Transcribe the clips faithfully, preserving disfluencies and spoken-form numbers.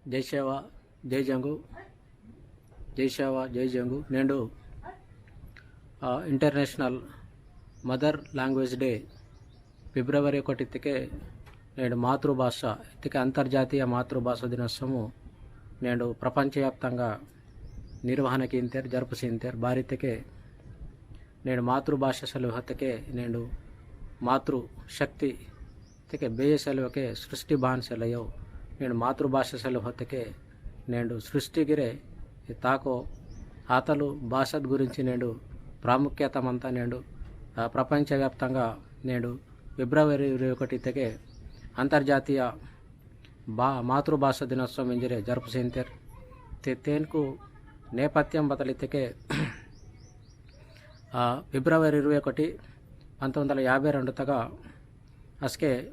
జై సేవ, జై జంగు. జై సేవ, జై జంగు. నేండు, ఆ, International Mother Language Day ఫిబ్రవరి ఒకటి ఇత్తకే నేండు మాతృభాష ఇత్తకే అంతర్జాతీయ మాతృభాష దినోత్సవము నేండు ప్రపంచవ్యాప్తంగా నిర్వహణ కీంతేరు, జరుపు సీంతేరు. బారితకే నేండు మాతృభాష సెలవు హత్తకే నేండు మాతృ శక్తి ఇత్తకే బేయ సెలవుకే సృష్టి బాన్ సెలయో. నేండు మాతృభాష సెలవు హత్తకే నేండు సృష్టిగిరే ఈ తాకో ఆతలు భాష గురించి నేండు ప్రాముఖ్యత మంతా నేండు, ఆ, ప్రపంచవ్యాప్తంగా నేండు ఫిబ్రవరి ఇరవై ఒకటి ఇత్తకే అంతర్జాతీయ బా-, మాతృభాష దినోత్సవం ఇంజరే జరుపు సీంతేరు. తే-, తేన్కు నేపథ్యం బతలిత్తకే, ఆ, ఫిబ్రవరి ఇరవై ఒకటి, పంతొమ్మిది వందల యాభై రెండు తగా అస్కే,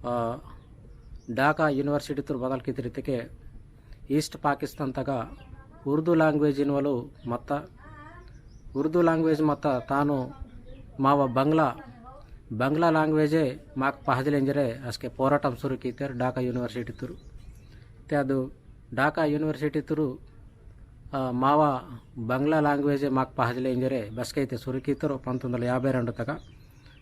ఆ, ढाका University తురు బదల్ కితిరిత్తకే East Pakistan తగా ఉర్దూ language ఇన్వాలు మత్త, ఉర్దూ language మత్త తాను మావ బంగ్లా, బంగ్లా language ఏ మాకు పహదిలెంజరే అస్కే పోరాటం సురు కీతేరు ढाका University తురు. తే అదు ढाका University తురు, ఆ, మావ బంగ్లా language ఏ మాకు పహదిలెంజరే బస్కైతే సురు కీతోరు పంతొమ్మిది వందల యాభై రెండు తగా.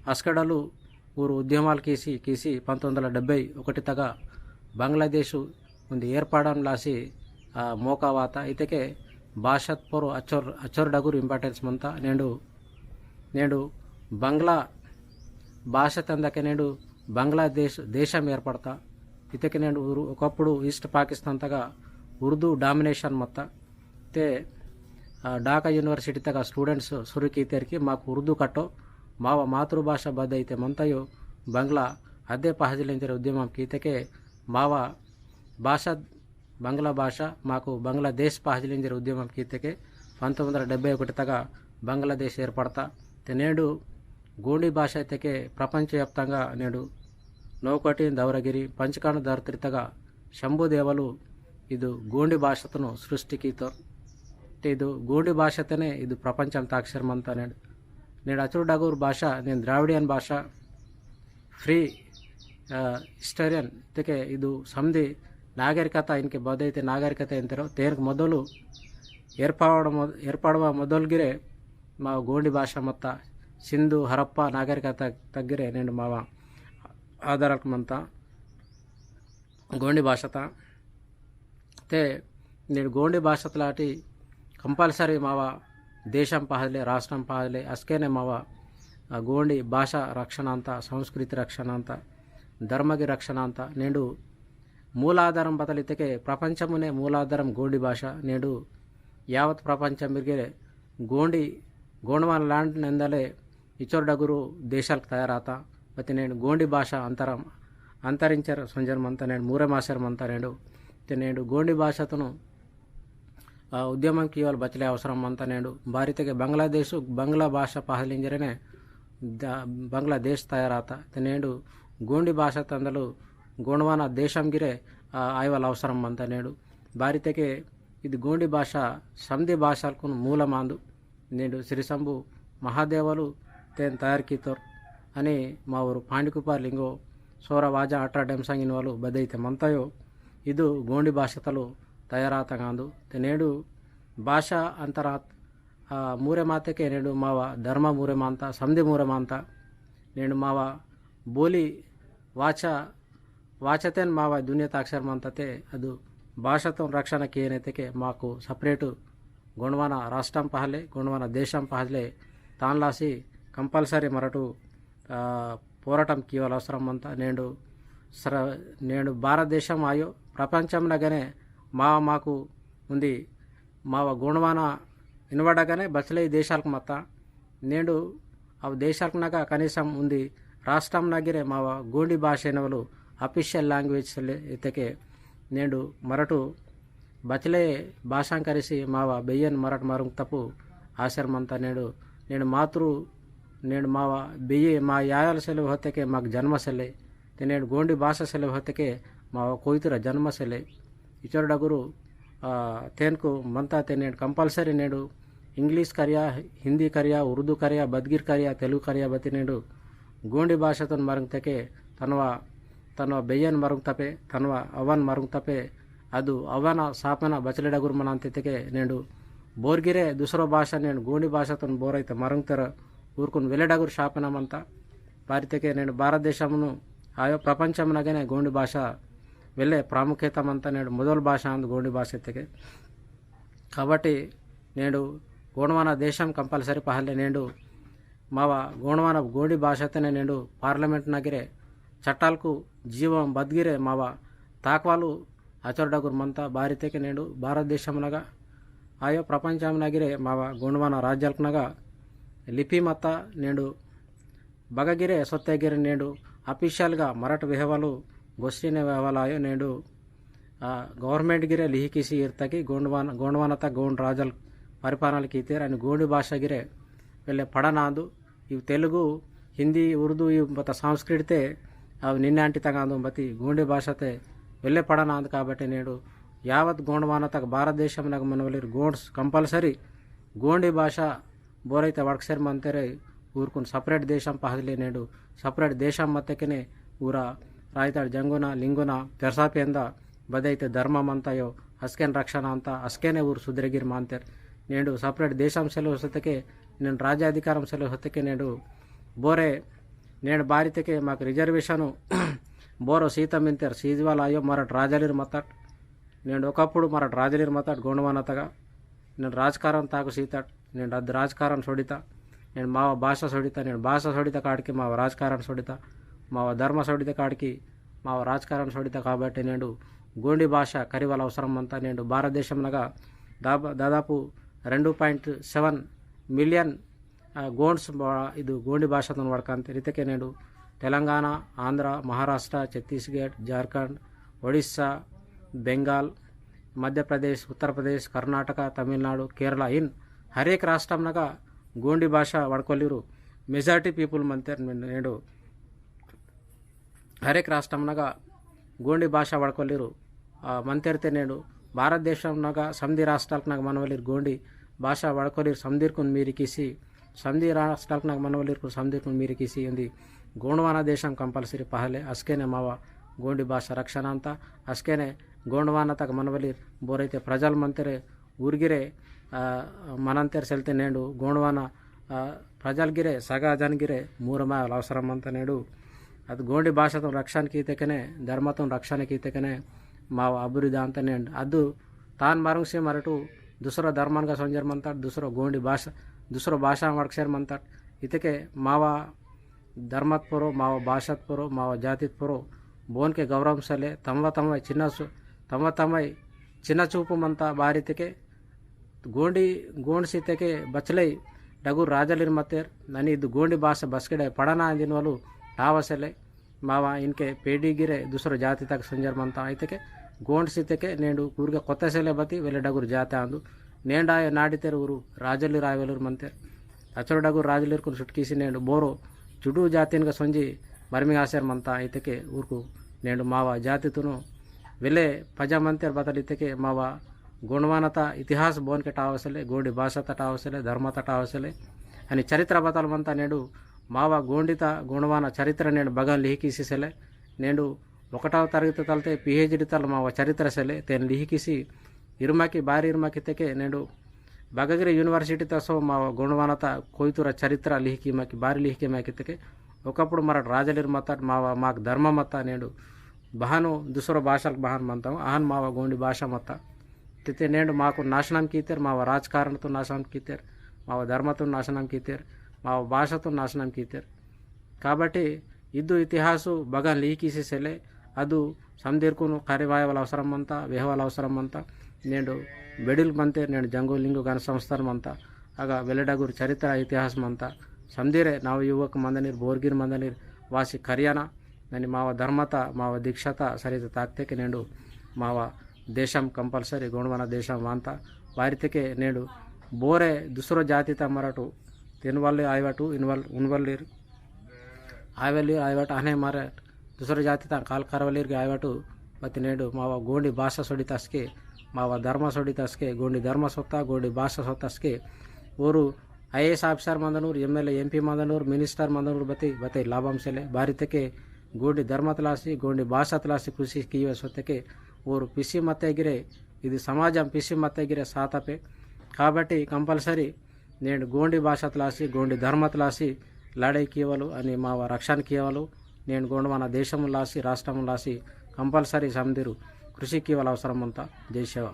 అస్కడలు ఊరు ఉద్యమాలు కీసి, కీసి పంతొమ్మిది వందల డెబ్బై ఒకటి తగా బంగ్లాదేశ్ ఉంది ఏర్పడడం లాసి, ఆ, మోకా వాత. ఇతకే భాషత్ పొరు అచ్చోర్, అచ్చోర్ డగురు importance మంతా. నేండు, నేండు బంగ్లా భాష తందకే నేండు బంగ్లాదేశ్ దేశం ఏర్పడతా. ఇతకే నేండు ఊరు ఒకప్పుడు East Pakistan తగా ఉర్దూ domination మత్త. తే, ఆ, ढाका University తగా students సురు కీతేరికి మాకు ఉర్దూ కట్టో, మావ మాతృభాష బద్దైతే మంతయో బంగ్లా అదే పహదిలింజరే ఉద్యమం కీతకే మావ భాష, బంగ్లా భాష, మాకు బంగ్లాదేశ్ పహదిలింజరే ఉద్యమం కీతకే పంతొమ్మిది వందల డెబ్బై ఒకటి తగా బంగ్లాదేశ్ ఏర్పడతా. తే నేండు గోండి భాష ఇతకే ప్రపంచవ్యాప్తంగా నేండు నోకోటి, దౌరగిరి, పంచకాండ ధర్తరి తగా శంభు దేవలు ఇదు గోండి భాషతను సృష్టి కీతోరు. తే ఇదు గోండి భాషతనే ఇదు ప్రపంచం తాక్షరమంతా నేండు. నేండు అచ్చురు డగురు భాష, నేను ద్రావిడియన్ భాష, free, ఆ, historian, ఇతకే ఇదు సంధి నాగరికత, ఇన్కే బదైతే నాగరికత ఇంతరో, తేన్కు మొదలు ఏర్పడవ మొ-, ఏర్పడవ మొదలుగిరే మా గోండి భాష మత్త సింధు, హరప్ప నాగరికత తగ్గిరే నేండు మావ ఆధారాలకు మంతా గోండి భాషత. తే నేండు గోండి భాషతలాటి compulsory మావ దేశం పహదిలే, రాష్ట్రం పహదిలే, అస్కేనే మావ, ఆ, గోండి భాష రక్షణ అంతా, సంస్కృతి రక్షణ అంతా, ధర్మగి రక్షణ అంతా. నేండు మూలాధారం బతలితకే ప్రపంచమునే మూలాధారం గోండి భాష. నేండు యావత్ ప్రపంచం మిరిగే గోండి, గోండవాన land నెందలే ఇచ్చోరు డగురు దేశాలకు తయారాత. బతి నేండు గోండి భాష అంతరం, అంతరించర సుంజర మంత నేండు, మూరె మాసర మంత నేండు. తే నేండు గోండి భాషతను, ఆ, ఉద్యమం కీయవల బచ్చలే అవసరం మంత నేండు. బారితకే బంగ్లాదేశ్, బంగ్లా భాష పహదిలింజరనే ద-, బంగ్లాదేశ్ తయారాత. తే నేండు గోండి భాష తందలు గోండవాన దేశం గిరే, ఆ, ఆయవల అవసరం మంత నేండు. బారితకే ఇది గోండి భాష సంధి భాషలకు మూలమాందు. నేండు సిరిసంబు మహాదేవలు తేన్ తయారు కీతోరు అని మా ఊరు పాండికుపార్ లింగో సోర వాజా అట్రా డెంసాంగ్ ఇన్వాలు బదైతే మంతయో ఇదు గోండి భాషతలు తయారాతంగాందు. తే నేండు భాష అంతరాత్, ఆ, మూరె మాతకే నేండు మావ ధర్మ మూరె మాంత, సంధి మూరె మాంత. నేండు మావ బోలి వాచ వాచతేన్ మావ దునియా తాక్షర మంతతే అదు భాషతో రక్షణ కేనేతకే మాకు separate గోండవాన రాష్ట్రం పహలే, గోండవాన దేశం పహలే తాన్లాసి compulsory మరటు, ఆ, పోరాటం కీయవల అవసరం మంత. నేండు సర-, నేండు భారతదేశం ఆయో ప్రపంచం నగనే మా, మాకు ఉంది మావ గోండవాన ఇన్వడగానే బచ్చలే దేశాలకు మత్త. నేండు అవు దేశాలకు నగ కనీసం ఉంది రాష్ట్రం నగిరే మావ గోండి భాష ఇనవలు official language సెల్లే ఇతకే నేండు మరటు బచ్చలే భాషాంకరిసి మావ బెయ్యన్ మరటు మరుంగ్ తప్పు ఆసర మంత నేండు. నేండు మాతృ, నేండు మావ బెయ్యే మా యాయాల సెలవు హత్తకే మాకు జన్మ సెల్లే. తే నేండు గోండి భాష సెలవు హత్తకే మావ కోయితుర జన్మ సెల్లే. ఇచ్చోరు డగురు, ఆ, తేన్కు మంత తే నేండు compulsory నేండు English కరియా, హిందీ కరియా, ఉర్దూ కరియా, బద్గిర్ కరియా, తెలుగు కరియా బతి నేండు గోండి భాషతోన్ మరుంగ్ తకే తన్వ, తన్వ బెయ్యన్ మరుంగ్ తపే, తన్వ అవ్వన్ మరుంగ్ తపే, अदु अव्वेना सापेना बचले डगुर मनंता इत्तेके नेंडु बोरगिरे दुसरो भाषा नेंडु गोंडी भाषातुन बोरैते मरुंगतेर ऊरकुन वेले डगुर सापेना मंता। बारितेके नेंडु भारत देशमुनु आयो प्रपंचमुनगने गोंडी भाषा वेले प्रामुख्यता मंता। नेंडु मोदल भाषा आंदु गोंडी भाषा इत्तेके। काबट्टी नेंडु गोंडवाना देशम compulsory पहले नेंडु मावा गोंडवाना गोंडी भाषातेने नेंडु parliament नगिरे चट्टालकु जीवम बदगिरे मावा ताकवालु अचोर डगुर मंता। बारितेके नेंडु भारत देशमुनगा आयो प्रपंचमुनगिरे मावा गोंडवाना राज्यालकनगा लिपि मत्ता। नेंडु बगगिरे सोत्तेगिरे नेंडु official गा मरट वेहवालु गोष्ठीने वेहवालु आयो। नेंडु आ, government गिरे लिहिकिसी इर्तकी गोंडवान, गोंडवानता गोंड राजल परिपालना कीतेर अनि गोंडी भाषा गिरे वेले पड़नांदु। इव तेलुगु, हिंदी, उर्दू इव बता संस्कृतते अव निन्नांटितगांदु बती गोंडी भाषाते वेले पड़नांदु। काबट्टी नेंडु यावत गोंडवानतक भारत देशमुनग मनवलिर गोंड्स compulsory गोंडी भाषा बोरैते वड़कसेर मंतेरे ऊरकुन separate देशम पहदले नेंडु separate देशम मत्तेकेने ऊरा रायताड़ जंगुना, लिंगुना, पेरसा पेंदा, बदैते धर्म मंता यो, अस्केन रक्षण अंता, अस्केने ऊर सुधरेगिर मंतेर। नेंडु separate देशम सेले होसतेके, नेंडु राज्याधिकारम सेले होतेके नेंडु बोरे, नेंडु बारितेके माक reservation बोरो सीतम इंतेर, सीजवाल आयो मरट राजलिर मत्ताट। नेंडु ओकप्पुडु मरट राजलिर मत्ताट गोंडवानतगा। नेंडु राजकारण ताकु सीताट। नेंडु अद राजकारण सोडिता। नेंडु मावा भाषा सोडिता। नेंडु भाषा सोडिता काड़की मावा राजकारण सोडिता। मावा धर्म सोडिता काड़की मावा राजकारण सोडिता। काबट्टी नेंडु गोंडी भाषा करिवाल अवसरम मंता। नेंडु भारत देशमुनगा दाब-, दादापु रेंडु point seven million आ, गोंड्स बा-, इदु गोंडी भाषातुन वड़कंतेर। इत्तेके नेंडु तेलंगाना, आंध्र, महाराष्ट्र, छत्तीसगढ़, झारखंड, ओडिशा, बेंगाल, मध्य प्रदेश, उत्तर प्रदेश, कर्नाटक, तमिलनाडु, केरला, इन हर एक राष्ट्रमनगा गोंडी भाषा वड़कोलिरु majority people मंतेर। नेंडु हर एक राष्ट्रमनगा गोंडी भाषा वड़कोलिरु, आ, मंतेरते नेंडु भारत देशमनगा समदी राष्ट्रालकनगा मनवलिर गोंडी भाषा वड़कोलिर समदीरकुन मीरिकिसी, समदी राष्ट्रालकनगा मनवलिरकुन समदीरकुन मीरिकिसी उंदी गोंडवाना देशम compulsory पहले। अस्केने मावा गोंडी भाषा रक्षण अंता, अस्केने गोंडवानतक मनवलिर बोरैते प्रजल मंतेरे ऊरगिरे, आ, मनंतेर सेलते नेंडु गोंडवाना, आ, प्रजलगिरे, सगा जनगिरे, मूरमायवल अवसरम मंता नेंडु। अद गोंडी भाषातुन रक्षण कीतेकेने, धर्मतुन रक्षण कीतेकेने, माव अभिवृद्धि अंता नेंडु। अदु तान मरुंगसी मरटु, दुसरो धर्मनगा सोंजर मंताट, दुसरो गोंडी भाषा, दुसरो भाषा वड़कसेर मंताट। इत्तेके मावा धर्मत पोरो, मावा भाषात पोरो, मावा जातित पोरो, बोनके गौरवम सेले, तमवा तमवाई चिन्ना सु-, तमवा तमवाई चिन्ना चूपु मंता बारितेके, गोंडी, गोंडसीतेके बचलई डगुर राजलिर मतेर, ननी इदु गोंडी भाषा बसकेडे पड़ना अंदिनवालु टावसेले, मावा इनके पेडीगिरे दुसरो जातितगा सोंजर मंता। इत्तेके गोंडसीतेके नेंडु ऊरगे कोत्ता सेले बती वेले डगुर जाति आंदु। नेंडाय नाडितेर ऊरु राजलिर आयवलुर मंतेर। अचोर डगुर राजलिरकुन सुटकीसी नेंडु बोरो चुडू जातिनगा सोंजी मरमिंग आसेर मंता। इत्तेके ऊरकु नेंडु मावा जातितुनु वेले पजा मंतेर बतल इत्तेके मावा गोंडवानता इतिहास बोनके टावसेले, गोंडी भाषाता टावसेले, धर्मता टावसेले, अनि चरित्र बतल मंता नेंडु मावा गोंडीता गोंडवाना चरित्र नेंडु बगन लिहिकीसी सेले, नेंडु ओकटव तरगति तलते PhD तल मावा चरित्र सेले, तेन लिहिकीसी इरुमाकी बारी इरुमाकी इत्तेके नेंडु बगगिरे university तसो मावा गोंडवानता कोइतुरा चरित्र लिहिकी माकी बारी लिहिकी माकी इत्तेके, ओकप्पुडु मरट राजलिर मत्ताट मावा माक धर्म मत्ता नेंडु बहानु दुसरो भाषालक बहान मंताउ, अहन मावा गोंडी भाषा मत्ता। इत्तेके नेंडु माकु नाशनम कीतेर, मावा राजकारणतुन नाशनम कीतेर, मावा धर्मतुन नाशनम कीतेर, मावा भाषातुन नाशनम कीतेर। काबट्टी इदु इतिहासु बगन लिहिकीसी सेले, अदु समदीरकुनु करिवायवल अवसरम मंता, वेहवल अवसरम मंता। नेंडु बेडिल मंतेर, नेंडु जंगो लिंगो गण संस्थान मंता। अगा वेले डगुर चरित्र इतिहास मंता। समदीरे नव युवक मंदनिर, बोरगिर मंदनिर, वासी करियाना, ननी मावा धर्मता, मावा दीक्षाता, सरिता ताकतेके नेंडु मावा देशम compulsory गोंडवाना देशम वांता। बारितेके नेंडु बोरे दुसरो जातिता मरटु, तेनवल्ले आयवटु, इनवल, उनवल्लिर, आयवल्लिर, आयवट अहने मरट, दुसरो जातिता काल करवल्लिरगे आयवटु, बती नेंडु मावा गोंडी भाषा सोडितस्के, मावा धर्म सोडितस्के, गोंडी धर्म सोता, गोंडी भाषा सोतस्के, ओरु IAS officer मंदनुर, MLA, MP मंदनुर, minister मंदनुर बती, बती लाभम सेले, बारितेके गोंडी धर्मतलासी, गोंडी भाषातलासी कोशिश कीवे सोतेके, ఓరు పిసి మత్తె గిరే, ఇది సమాజం పిసి మత్తె గిరే సాతపే. కాబట్టి కంపల్సరీ నేండు గోండి భాషతలాసి, గోండి ధర్మతలాసి లడై కీయవలు అని మావ రక్షణ కీయవలు. నేండు గోండు మన దేశములాసి, రాష్ట్రములాసి కంపల్సరీ సమిదిరు కృషి కీయవల అవసరం అంతా. జై సేవ.